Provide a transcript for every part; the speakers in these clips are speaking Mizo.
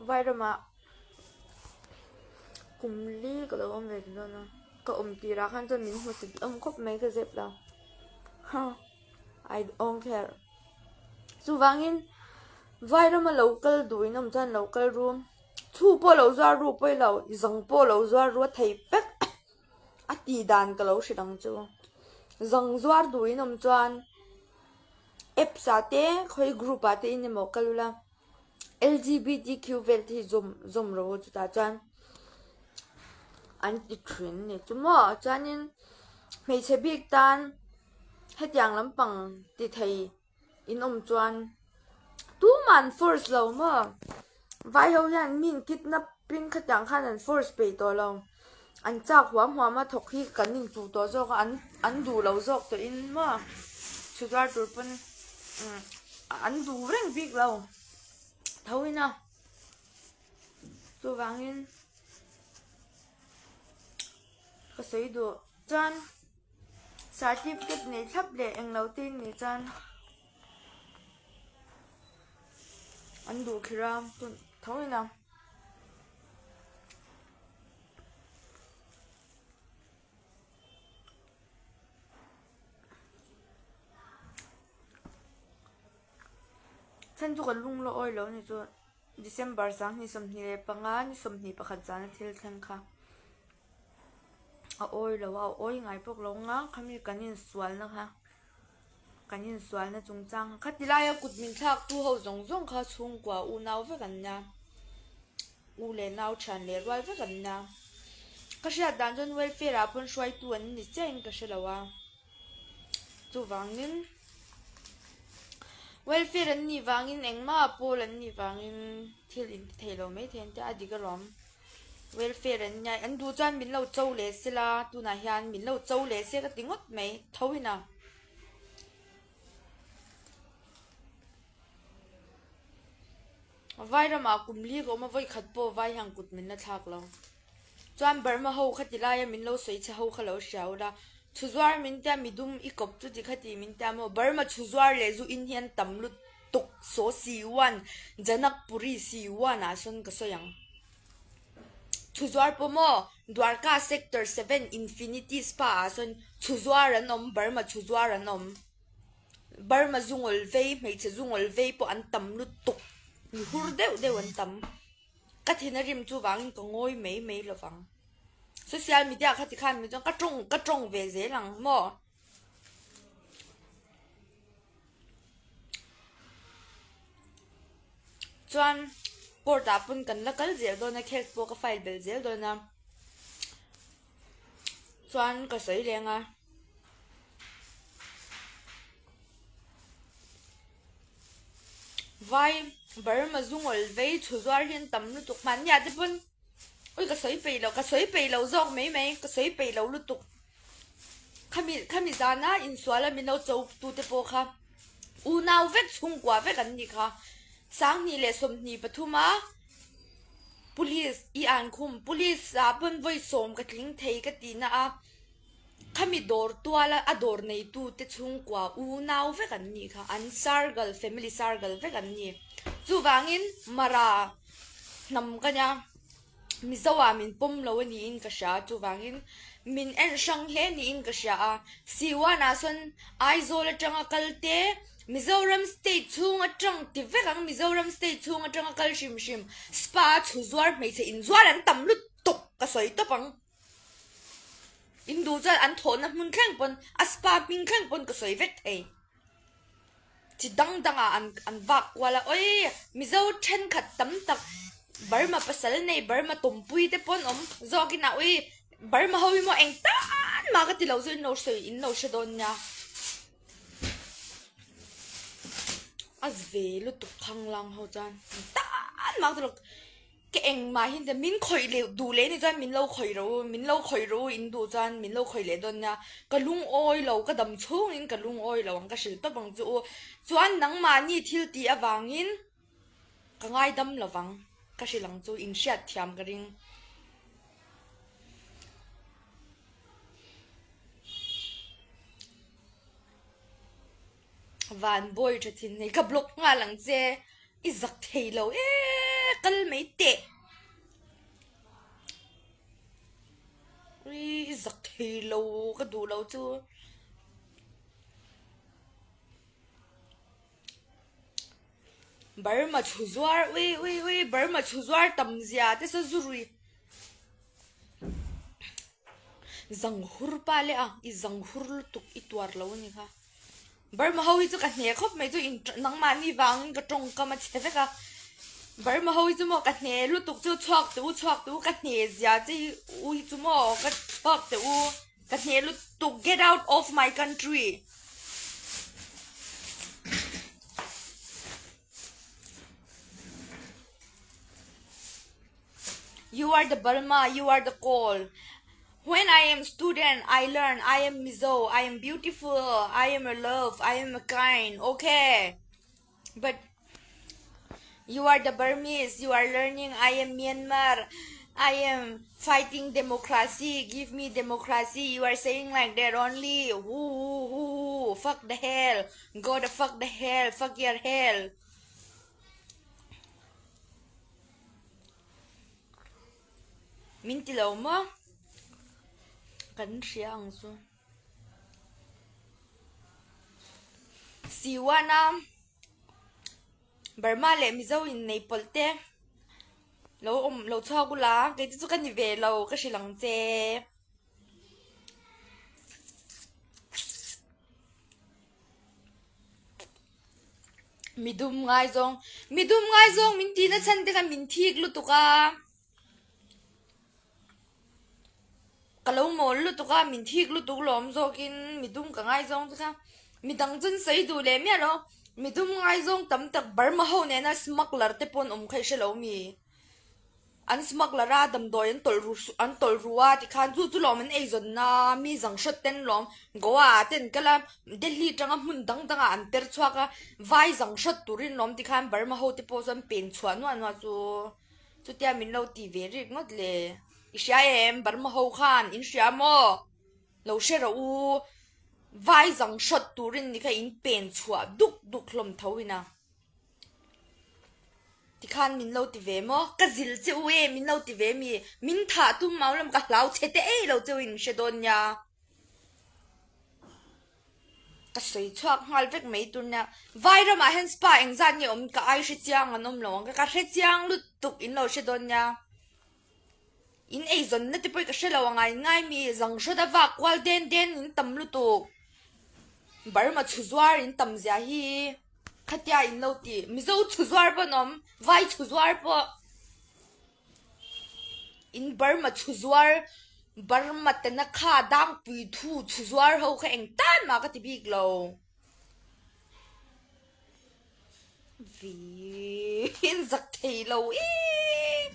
Vairamah kum li ka lo awm ve ta dawn a, ka awm tirah khan chuan min hmusit awm khawp mai ka zep lo. Ha I don't care. Chuvangin Vairama lo kal duh in awm chuan lo kal ru, chhu pawh lo zuar ru pawi lo, zang pawh lo zuar ru a thei vek a tih dan ka lo hrilh ang chu. Zang zuar duh in awm chuan apps ah te khawi group ah te in emaw kal ula. LGBTQ vel te hi zawm zawm rawh u chutah chuan an ti thin a ni chu maw chuanin hmeichhe bik tan hetiang lampang ti thei in awm chuan tumah an force lo maw vai ho hian mi in kidnap in khatiang khan an force peih tawh lo an chak huam huam a thawk hi kan inchuh tawh zawk a an an duh lo zawk tawh in maw chhuzuar tur pawn umm an duh reng bik lo tho in a chuvangin ka sawi duh chuan certificate nei thlap leh englo te in nih chuan an duh kher a tho in a. Chhan chu ka lung la awi lo ni chu December 2025 ni 21 zana thil thleng kha a awi lo a, a awi ngai bawk lo ang a khami kan insualna kha kan insualna chungchang kha khati laia kut min thlak tu ho zawng zawng kha chhungkua unau vek an nia. U leh nau thian leh rual vek an nia. Ka hriat dan chuan welfare ah pawn hruaitu an ni chiah in ka hre lo a. Chuvangin welfare an nih vangin engmah pawl an nih vangin thil in ti thei lo mai thei an tia a dik alawm. Welfare an nia an duh chuan min lo cho leh sela tunah hian min lo cho leh se ka ti ngawt mai tho in a. Vai ramah kum li ka awm a, vawi khat pawh vai hian kut min la thlak lo. Chuan Burma ho kha ti laia min lo sawi che ho kha lo hria ula, chhuzuar min tia midum i kawp chu ti kha ti min tia maw, Burma chhuzuar leh zu in hian tam lutuk saw si uan, Janakpuri si uan ah sawn ka sawi ang. Chhuzuar pawh maw, Dwarka sector seven infinity spa ah sawn chhuzuar an awm, Burma chhuzuar an awm. Burma zungawl vei, hmeichhe zungawl vei pawh an tam lutuk, mi hur deuh deuh an tam. Ka thin a rim chu vangin ka ngawi mai mai lo vang. Social media kha tikhan mi chuan ka tawng ka tawng ve zel ang maw? Chuan court ah pawn kan la kal zel dawn a, case pawh ka file belh zel dawn a. Chuan ka sawi leng a. Vai Burma zungawl vei chhu zuar hi an tam lutuk hmannia te pawn ui ka sawi peih lo ka sawi peih lo zawk mai mai ka sawi peih lo lutuk khami khami zana insual a min lo cho tu te pawh kha unau vek chhungkua vek an nih kha 2023 a Police i an khum police ah pawn vawi sawm ka tling thei ka tih na a khami dawr tual a a dawr neitu te chhungkua unau vek an nih kha an sargal family sargal vek an ni chuvangin mara hnam ka nia mizo ah min pawm lo a niin ka hria chuvangin min en hrang hle niin ka hria a siwan ah sawn Aizawl atanga kal te. Mizoram state chhung atang ti vek ang Mizoram state chhung atanga kal hrim hrim spa chhu zuar hmeichhe inzuar an tam lutuk ka sawi tawp ang in duh chuan an thawhna hmun thleng pawn a spa hming thleng pawn ka sawi vek thei chi dang dang ah an an vak kual a awii Mizo thenkhat tam tak Burma pasal nei Burma tawmpui te pawn awm zawk in a awii Burma ho hi maw eng tan mah ka ti lo chu in lo sawi in lo hre dawn nia. A ve lutuk khanglang ho chuan tan mak ta lo ka engmah hi min khawih leh duh leh ni chuan min lo khawih rawh u min lo khawih rawh u in duh chuan min lo khawih leh dawn nia ka lungawi lo ka dam chhungin ka lungawi lo ang ka hrilh tawp ang chu u chuan nangmahni thil tih avangin ka ngaidam lo vang ka hrilh ang chu inhriat thiam ka ring. Van bawi tha thin hei ka block nghal ang che i zak thei lo e. kal mai teh. Ui i zak thei lo ka duh lo chu. Burma chhu zuar ui ui ui Burma chhu zuar tam zia te saw zu rui zang hur pa leh a i zang hur lutuk i tuar lo a ni kha Burma ho hi chu ka hne khawp mai chu in nangmahni vangin ka tawngkam a chhe vek a Burma ho hi chu maw ka hne lutuk chu chhuak teh u chhuak teh u ka hne zia che hi u hi chu maw ka chhuak teh u. Ka hne lutuk get out of my country. You are the Burma, you are the call. When I am student, I learn. I am Mizo. I am beautiful. I am a love. I am a kind. Okay. But you are the Burmese, you are learning I am Myanmar, I am fighting democracy, give me democracy, you are saying like that only, woo woo woo, fuck the hell, go the fuck the hell, fuck your hell. Min ti lo maw? Kan hria ang chu. Siwana Burma leh Mizo in nei pawlh te lo awm lo chhuak ula kei te chu ka ni ve lo ka hrilh ang che. Midum ngaizawng midum ngaizawng min tih na chhan te kha min thik lutuk a. Ka lo mawl lutuk a, min thik lutuk lawm zawkin midum ka ngaizawng te kha midang chu an sawi duh leh miah lo, midum ngaizawng tam tak Burma ho nena smuggler te pawh an awm kha i hre lo mi? An smuggler a damdawi an tawlh ru an tawlh ru a tikhan chu chu lawm an eizawn a, mi zang hrawt ten lawm Goa ah te an kal a, Delhi atanga hmun dang dang ah an per chhuak a, vai zang hrawt turin lawm tikhan Burma ho te pawh chuan pen chhuah nuah nuah chu. Chutia min lo ti ve rik ngawt le. I hria em? Burma ho khan in hria maw? Lo hre rawh u. Vai zang hrawt turin ni kha in pen chhuah duk duk hlawm tho ina. Tikhan min lo ti ve maw? Ka zil che u e, min lo ti ve mi. Min thah tum mau lam ka hlau chhe te ei lo che u in hre dawn nia. Ka sawi chhuak nghal vek mai tur nia. Vai ramah hian spa engzat nge awm ka ai hre chiang an awm lo ang ka hre chiang lutuk in lo hre dawn nia. In eizawnna te pawh ka hre lo ang a in ngai mi zang hrawt a vak kual den den in tam lutuk. Burma chhu zuar in tam zia hi khatia in lo ti Mizo chhu zuar pawh an awm vai chhu zuar pawh. In Burma chhu zuar Burma tena kha dangpui thu chhu zuar ho kha eng tan mah ka ti bik lo. Vin zak thei lo ee.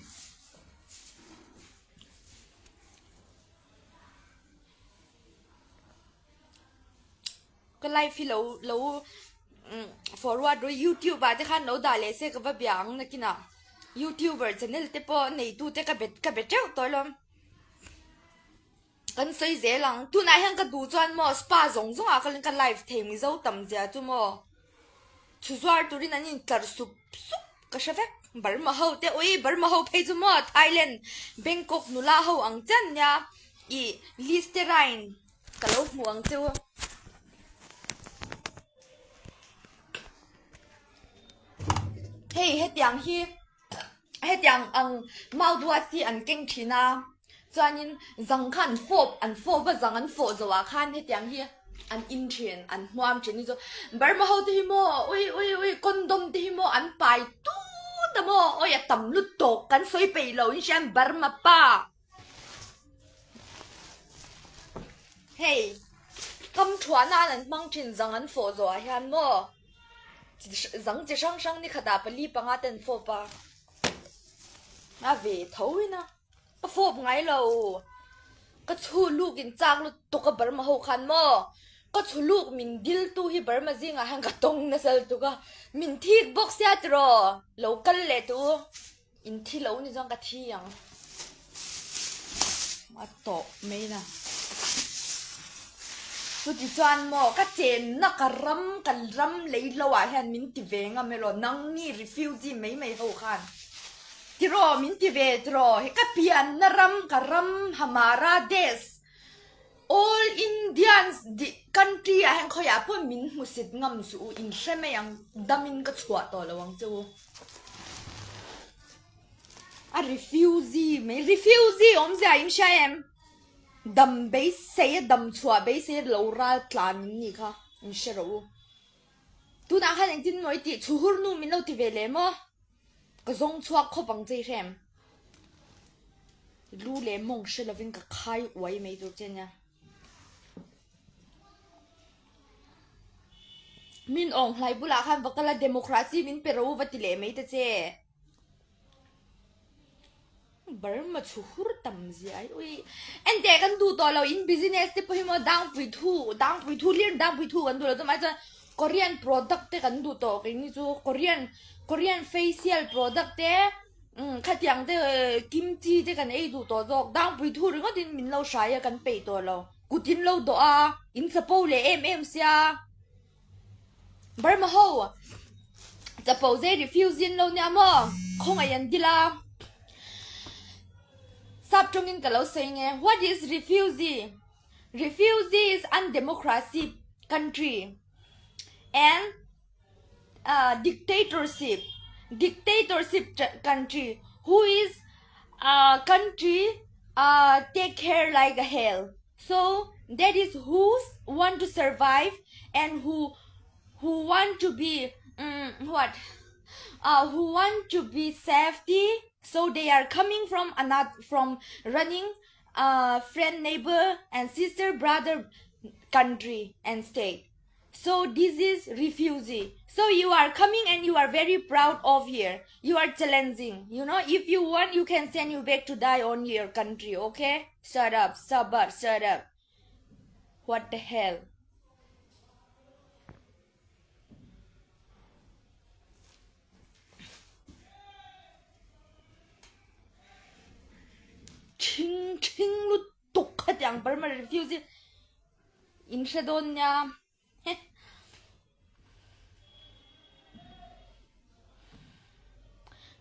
Ka live hi lo lo forward ru youtube ah te khan lo dah leh se ka va bia ang nakinah youtuber channel te pawh neitu te ka bet ka be teuh tawh alawm kan sawi zel ang tunah hian ka duh chuan maw spa zawng zawng ah khalin ka live thei mizo tam zia chu maw chhu zuar turin an intlar sup sup ka hre vek Burma ho te ui Burma ho phei chu maw Thailand Bangkok nula ho ang chian nia ih Listerine. Ka lo hmu ang chu. Hei hetiang hi hetiang ang mouthwash hi an keng thin a chuanin zang kha an fawp an fawp a zang an fawh zawh ah khan hetiang hi an in thin an hmuam thin hi chu Burma ho te hi maw ui ui ui condom te hi maw an pai tut a maw awi a tam lutuk kan sawi peih lo in hria Burma pa. Hei kam thuah nan an hmang thin zang an fawh zawh ah hian maw zang chi hrang hrang ni khatah pali panga te an fawp a a ve tho in a ka fawp ngai lo ka chhu luk in chak lutuk a Burma ho khan maw ka chhu luk min dil tu hi Burma zingah hian ka tawng nasa lutuk a min thik bawk sia tiraw lo kal leh teh u. In thi lo ni chuan ka thi ang. A tawh mai na. Chuti chuan maw ka chenna ka ram ka ram lei lo ah hian min ti ve ngam elaw nangni refugee mai mai ho khan. Tiraw min ti ve tiraw he ka pianna ram ka ram Hamara Desh All Indians country ah hian khawiah pawh min hmusit ngam suh u in hre mai ang damin ka chhuah tawh lo ang che u. A refugee mai refugee awmzia in hria em? Dam beisei a dam chhuah beisei a lo ral tlan in nih kha in hre rawh u. Tunah khan engtin maw i tih chhuhur nu min lo ti ve leh maw? Ka zawng chhuak khawp ang che i hrem. Lu leh mawng hre lovin ka khai uai mai tur che nia. Min awng hlai bulah khan va kal a democracy min pe ro va ti leh mai ta che. Burma chhu hur tam zia ai ui. Ente kan duh tawh lo in business te pawh hi maw dangpui thu dangpui thu hlir dangpui thu kan duh lo chumai chuan Korean product te kan duh tawh keini chu Korean Korean facial product te umm khatiang te kimchi te kan ei duh tawh zawk dangpui thu ringawt in min lo hrai a kan peih tawh lo kut in lo dawh a in chapo leh em em sia. Burma ho chapo zai refuse in lo nia maw khawngaih an dil a sap tawngin ka lo sawi nge what is refugee refugee is undemocracy country and ah dictatorship dictatorship country who is ah country ah take care like a hell. So that is who want to survive and who who want to be um, what uh, who want to be safety so they are coming from another from running uh, friend neighbor and sister brother country and state so this is refugee so you are coming and you are very proud of here you are challenging you know if you want you can send you back to die on your country okay shut up sabar shut up what the hell Ṭhing ṭhing lutuk khatiang Burma refugee in hre dawn nia.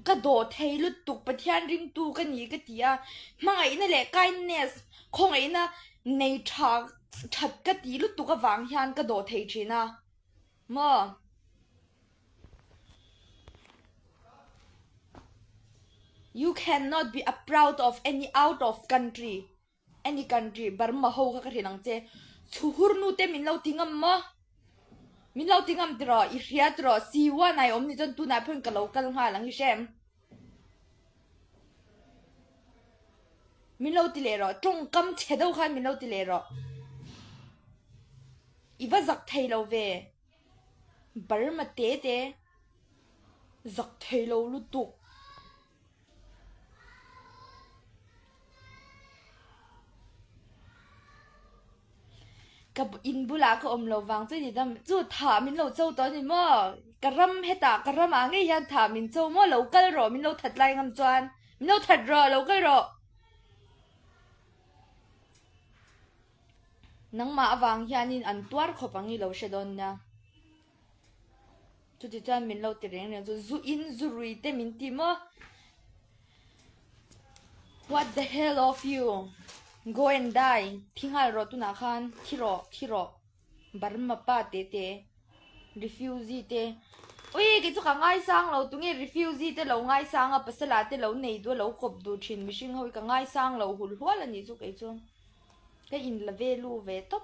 Ka dawh thei lutuk Pathian ringtu ka ni ka ti a, hmangaihna leh kindness khawngaihna nei tha that ka ti lutuk avang hian ka dawh thei thin a maw. You cannot be a proud of any out of country. Any country Burma ho kha ka hrilh ang che. Chhuhur nu te min lo ti ngam maw? Min lo ti ngam tiraw? I hria tiraw? Si one ai awm ni chuan tunah pawhin ka lo kal nghal ang i hre em? Min lo ti leh rawh. Tawngkam chhe deuh khan min lo ti leh rawh. I va zak thei lo ve. Burma te te zak thei lo lutuk. Ka in bulah ka awm lo vang chu ni dam chu thah min lo cho tawh a ni maw ka ram hetah ka ramah ngei hian thah min cho maw lo kal rawh min lo that lai ngam chuan min lo that rawh lo kal rawh nangmah avang hianin an tuar khawp ang i lo hre dawn nia. Chuti chuan min lo ti reng reng chu zu in zu rui te min ti maw What the hell of you Go and die Thi nghal rawh tunah khan thi rawh thi rawh Burma pa te te Refugee te Ui kei chu ka ngaisang lo tunge refugee te lo ngaisang a pasala te lo nei duh a lo kawp duh thin mihring ho hi ka ngaisang lo hul hual a nih chu kei chu ka in la ve lu ve tawp.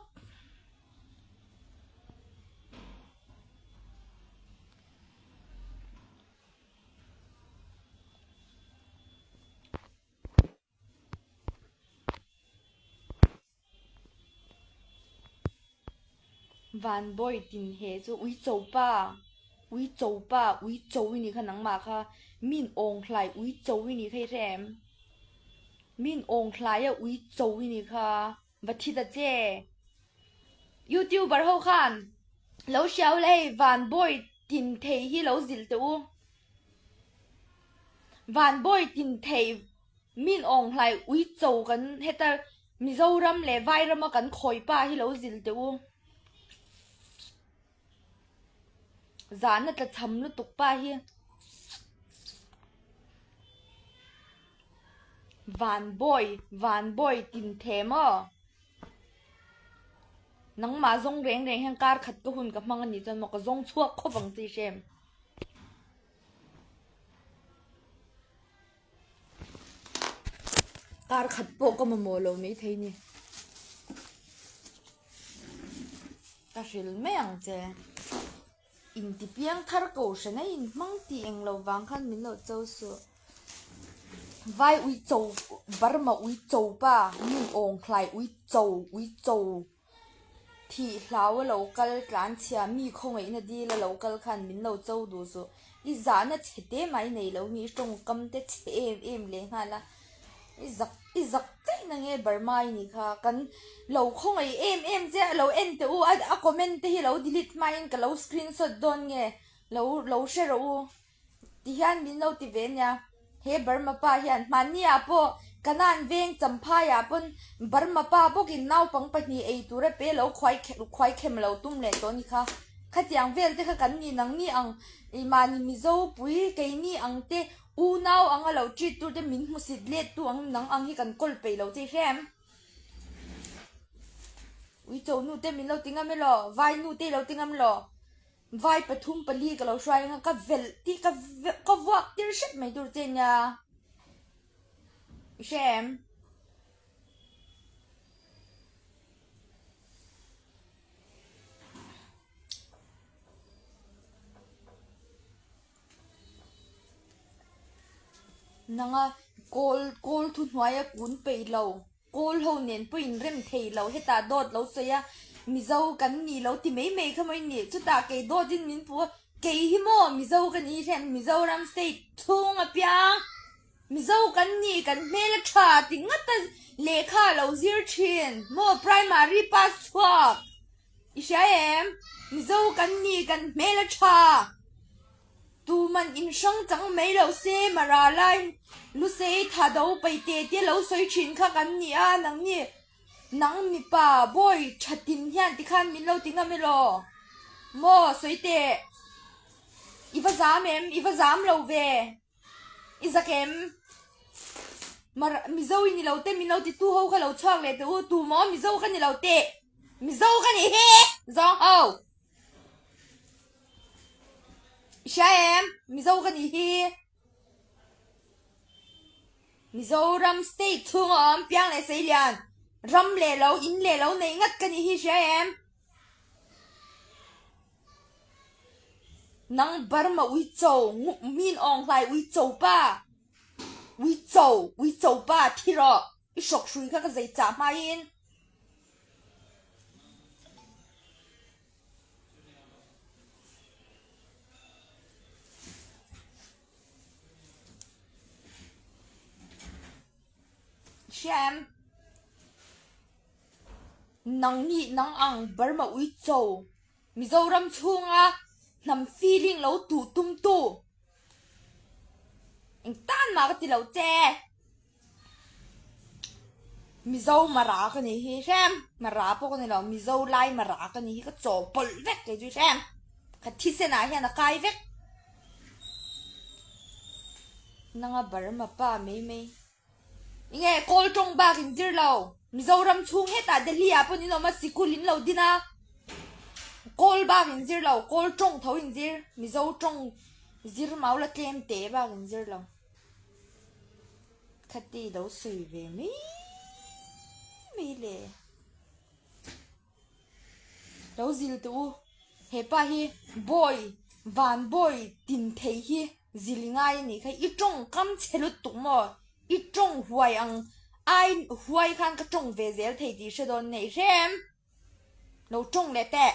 Van bawi tin he chu ui cho pa ui cho pa ui cho i nih kha nangmah kha min awng hlai ui cho i nih kha i hre em min awng hlai a ui cho i nih kha. Va thi ta che. Youtuber ho khan lo hriau la hei van bawi tin thei hi lo zilh teh u. Van bawi tin thei min awng hlai ui cho kan heta Mizoram leh Vairama kan khawi pa hi lo zilh teh u. Zahna tla cham lutuk pa hi. Van Bawi, Van Bawi tin the maw? Nangmah zawng reng reng hian kar khat ka hun ka hmang a nih chuan maw ka zawng chhuak khawp ang che hrem. Kar khat pawh ka mamawh lo maithei ni. Ka hril mai ang che. Inti piang thar ko hran a inhmang tih eng lo vang khan min lo cho suh. Vai ui cho, Burma ui cho pa, min awng hlai ui cho, ui cho thih hlau a lo kal tlan chhia mi khawngaihna dil a lo kal khan min lo cho duh suh. I zahna chhe te mai nei lo hi i tawngkam te chhe em em leh nghal a. I zak i zak daih na nge Burma i nih kha kan lo khawngaih em em che a lo en teh u a a comment te hi lo delete hmain ka lo screenshot dawn nge lo lo hre rawh u ti hian min lo ti ve nia he Burma pa hian hmanni ah pawh Kanan veng Champhai ah pawn Burma pa bawkin naupang pahnih ei tur a pe lo khuai khuai khem lo tum leh tawh a ni kha khatiang vel te kha kan ni nang ni ang i mahni Mizo pui keini ang te Unau anga lo treat tur te min hmusit let tu ang nang ang hi kan kawl peih lo che i hrem. Uicho nu te min lo ti ngam elaw, vai nu te i lo ti ngam elaw, vai pathum pali ka lo hruai anga ka velh tih ka ka vuak tir hrep mai tur che nia i hrem. Nanga kawl kawl thu hnuaia kun peih lo, kawl ho nen pawh inrem thei lo hetah dawt lo sawi a, Mizo kan ni lo ti mai mai kha maw i nih, chutah kei dawtin min puh a, kei hi maw Mizo ka ni hian Mizoram state chhung apiang Mizo kan ni kan hmel a tha ti ngat a lehkha a lo zir thin maw primary pass chhuak. I hria em? Mizo kan ni kan hmel a tha. Tuman in hrang chang mai lo se Mara lai Lusei tha do pai te te lo sawi thin kha kan ni a nang ni nang mipa bawi tha tin hian tikhan min lo ti ngam elaw maw sawi teh i va zam em i va zam lo ve. I zak em? Mar Mizo i ni lo te min lo ti tu ho kha lo chhuak leh teh u, tu maw Mizo ka ni lo teh? Mizo ka ni hi! Zawng ho! I hria em? Mizo ka ni hi! Mizoram state chhunga awm piang leh seilian ram leh lo in leh lo nei ngat ka ni hi hria em? Nang Burma uico, min Aung Hlaing uico pa, uico, uico pa thi rawh, i hrawkhrui kha ka zeicah hmai in. Hriam. Nang nih nang ang Burma uico. Mizoram chhunga hnam feeling lo tuh tum tu eng tan mah ka ti lo che. Mizo Mara ka nih hi hrem, Mara pawh ka ni lo, Mizo lai Mara ka nih hi ka chaw pawlh vek kei chu hrem. Ka thisen ah hian a kai vek. Nanga Burma pa mai mai. Enge kawl tawng bak in zir lo. Mizoram chhung hetah Delhi ah pawn in awm a, sikul in lo din a. Kawl bak in zir lo, kawl tawng tho in zir, Mizo tawng zir mau la tlem te bak in zir lo. Khati lo sawi ve mai mai le. Lo zil teh u, hepa hi bawi van bawi tin thei hi zil i ngai a nih kha, i tawngkam chhe lutuk maw, i tawng huai ang ai huai khan ka tawng ve zel thei tih hre dawn nei hrem, lo tawng leh teh.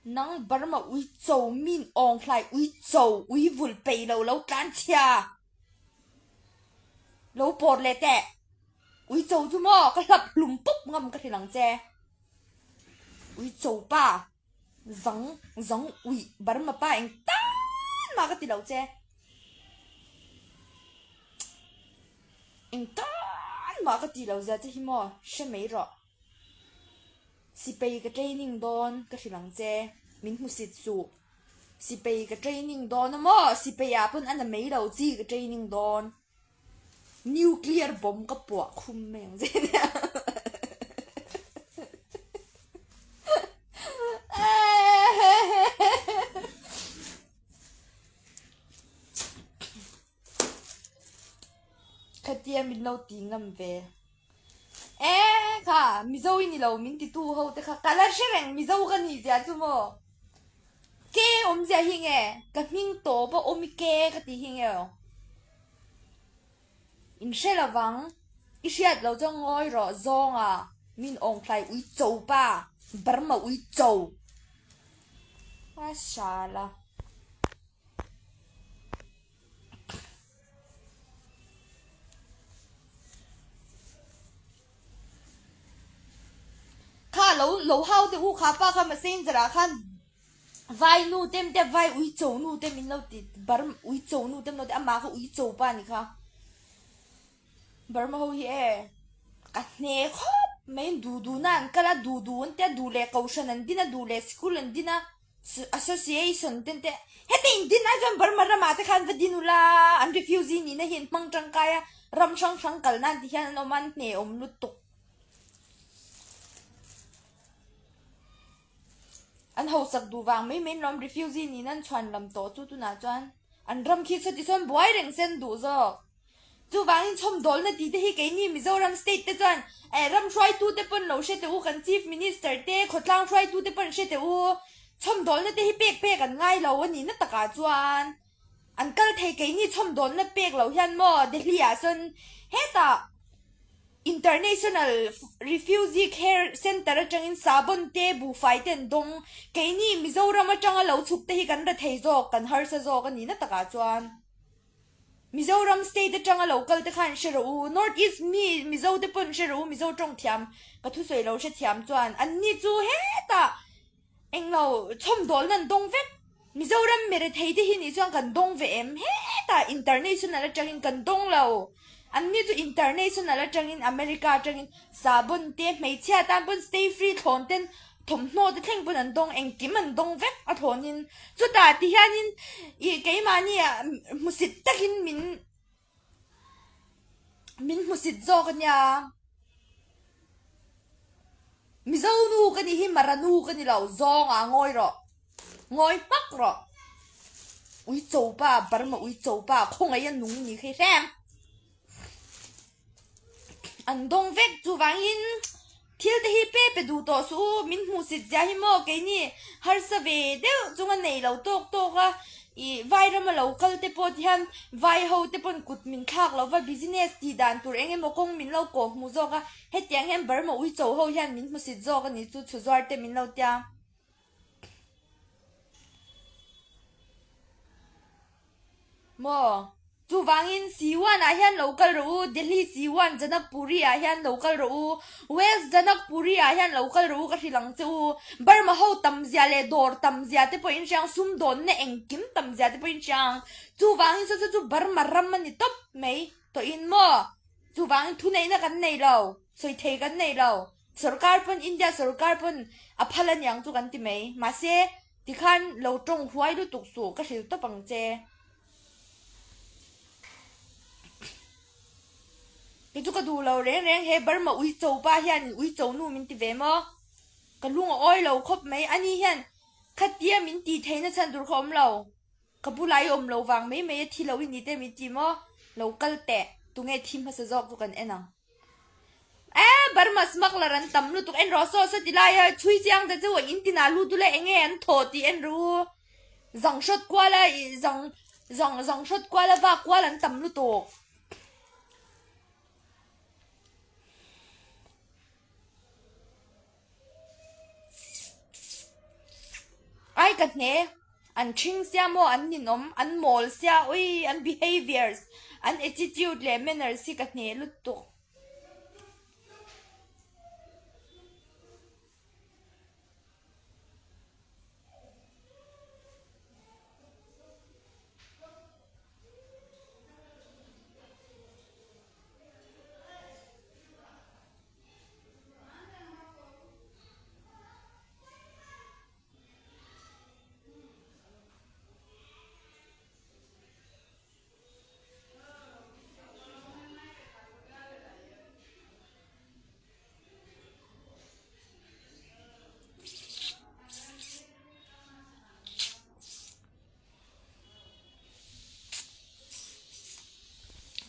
Nang Burma ui cho min awng hlai ui cho ui vul peih lo lo tlan chhia. Lo pawr leh teh. Uicho chu maw ka hlap hlum pawp ngam ka hrilh ang che. Uicho pa zang zang uih Burma pa eng tan mah ka ti lo che. Eng tan mah ka ti lo zia che hi maw hre mai rawh. Sipai ka training dawn ka hrilh ang che min hmusit suh. Sipai ka training dawn a maw sipai ah pawn a na mai lo chi ka training dawn. Nuclear bomb ka puah khum mai ang che nia. Khatia min lo ti ngam ve. E kha Mizo i ni lo min ti tu ho te kha ka la hre reng Mizo ka ni zia chu maw. Ke awmzia hi nge ka hming tawp a awm i ke ka tih hi nge aw. In hre lovang i hriat lo chuan ngawi rawh zawnga min awnghlai ui cho pa Burma ui cho. A shala. Kha lo lo hau te u kha pa kha messenger ah khan vai nu te te vai ui cho nu te min lo ti bar ui cho nu te min lo ti amah kha ui cho pa ni kha Burma ho hi e ka hne khawp mai duh duh na an kal a duh duh an tia duh leh kohhran an din a duh leh school an din a. Association ten te heti in din ai chuan Burma ramah te khan va din ula an refugee nihna hi an hmang tangkai a ram hrang hrang kal nan ti hian an awm a an hnehawm lutuk. An hausak duh vang mai mai an lawm refugee nihna an chhuan lam tawh chu tunah chuan an ram khi chuti chuan buai reng se an duh zawk. Chuvangin chhawmdawlna tih te hi keini Mizoram state te chuan eh ram hruaitu te pawn lo hre teh u, kan Chief Minister te, khawtlang hruaitu te pawn hre teh u. Chhawmdawlna te hi pek pek an ngai lo a ni na takah chuan an kal thei keini chhawmdawlna pek loh hian maw Delhi ah sawn hetah International Refugee Care Centre atangin sabon te buhfai te an dawng keini Mizoram atanga lo chhuk te hi kan ra thei zawk kan harsa zawk a ni na takah chuan. Mizoram state atanga lo kal te khan hre rawh u, North East mi Mizo te pawn hre rawh u, Mizo tawng thiam ka thusawi lo hre thiam chuan an ni chu hetah englo chhawmdawlna an dawng vek. Mizoram mirethei te hi nih chuan kan dawng ve em? Hetah international atangin kan dawng lo. An ni chu international atangin America atangin sabon te hmeichhia tan pawn stay free thlawn ten thawmhnaw te thleng pawn an dawng engkim an dawng vek a thlawnin chutah ti hianin ih keimahni ah hmusit takin min min hmusit zawk ania Mizo nu ka nih hi Mara nu ka ni lo zawng ah ngawi rawh ngawi hmak rawh ui cho pa Burma ui cho pa khawngaih a nung ni kha hrem. An dawng vek chuvangin thil te hi pe pe duh tawh suh u, min hmuhsit zia hi maw keini harsa ve deuh chunga nei lo tawk tawk a, ih vai rama lo kal te pawh ti hian vai ho te pawn kut min thlak lo va business tih dan tur eng emaw kawng min lo kawh hmuh zawk a, hetiang hian Burma uicho ho hian min hmusit zawk a ni chu chhuzuar te min lo tia. Maw? Chuvangin Siwan ah hian lo kal rawh u, Delhi Siwan Janakpuri ah hian lo kal rawh u, West Janakpuri ah hian lo kal rawh u ka hrilh ang che u. Burma ho tam zia leh dawr tam zia te pawh in hria ang, sumdawnna engkim tam zia te pawh in hria ang. Chuvangin saw saw chu Burma ram a ni tawp mai tawhin maw? Chuvangin thuneihna kan nei lo, sawi thei kan nei lo. Sorkar pawn India sorkar pawn a phal a niang chu kan ti mai. Mahse tikhan lo tawng huai lutuk suh ka hrilh tawp ang che. Kei chu ka duh lo reng reng he Burma uicho pa hian uicho nu min ti ve maw? Ka lung a awi lo khawp mai. Ani hian khatia min tih theihna chhan tur kha awm lo. Ka bulah i awm lo vang mai mai a thi lo i ni te min ti maw? Lo kal teh. Tunge thi hmasa zawk chu kan en ang. Eh Burma smuggler an tam lutuk en rawh saw saw ti lai a chhui chiang ta chu in tinah lut ula enge an thaw tih en rawh u zang hrawt kual a ih zang zang zang hrawt kual a vak kual an tam lutuk. Ai ka hne an ṭhing sia maw an ninawm an mawl sia ui an behaviours an attitude leh manners hi ka hne lutuk.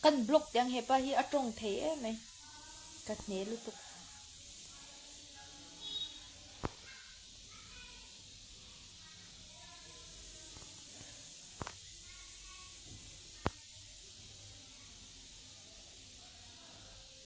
Kan block teh ang hepa hi a tawng thei em mai. Ka hne lutuk.